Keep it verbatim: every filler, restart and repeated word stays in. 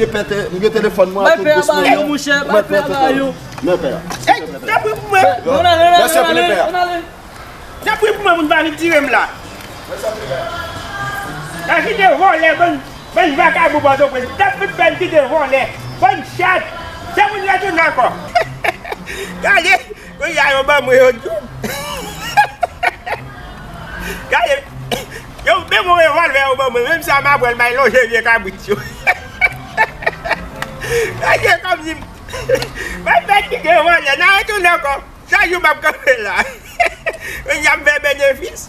gen pè te-, m gen telefòn mwen an tout gosman. Bay pè a ba yo, monchè, bay pè a ba yo. Men pè a. Ey, tanpri pou mwen. Mèsi anpil, pè a. Tanpri pou mwen, moun pa vin tire m la. Nan kite vòlè, bann, bann vakabon Pòtoprens. Tanpri pou mwen, kite vòlè. Bann chat. Se moun retounen ankò. Gade. Kounye a yo ban mwen yo djou. Gade, yo menm yon revòlvè yo ban mwen, menm sa m ap pran l bay lonje vye kabrit yo. Gade kòmsi m bay fè kite revòlvè, n a retounen ankò. Chak jou m ap kanpe la. Kounye a m fè benefis.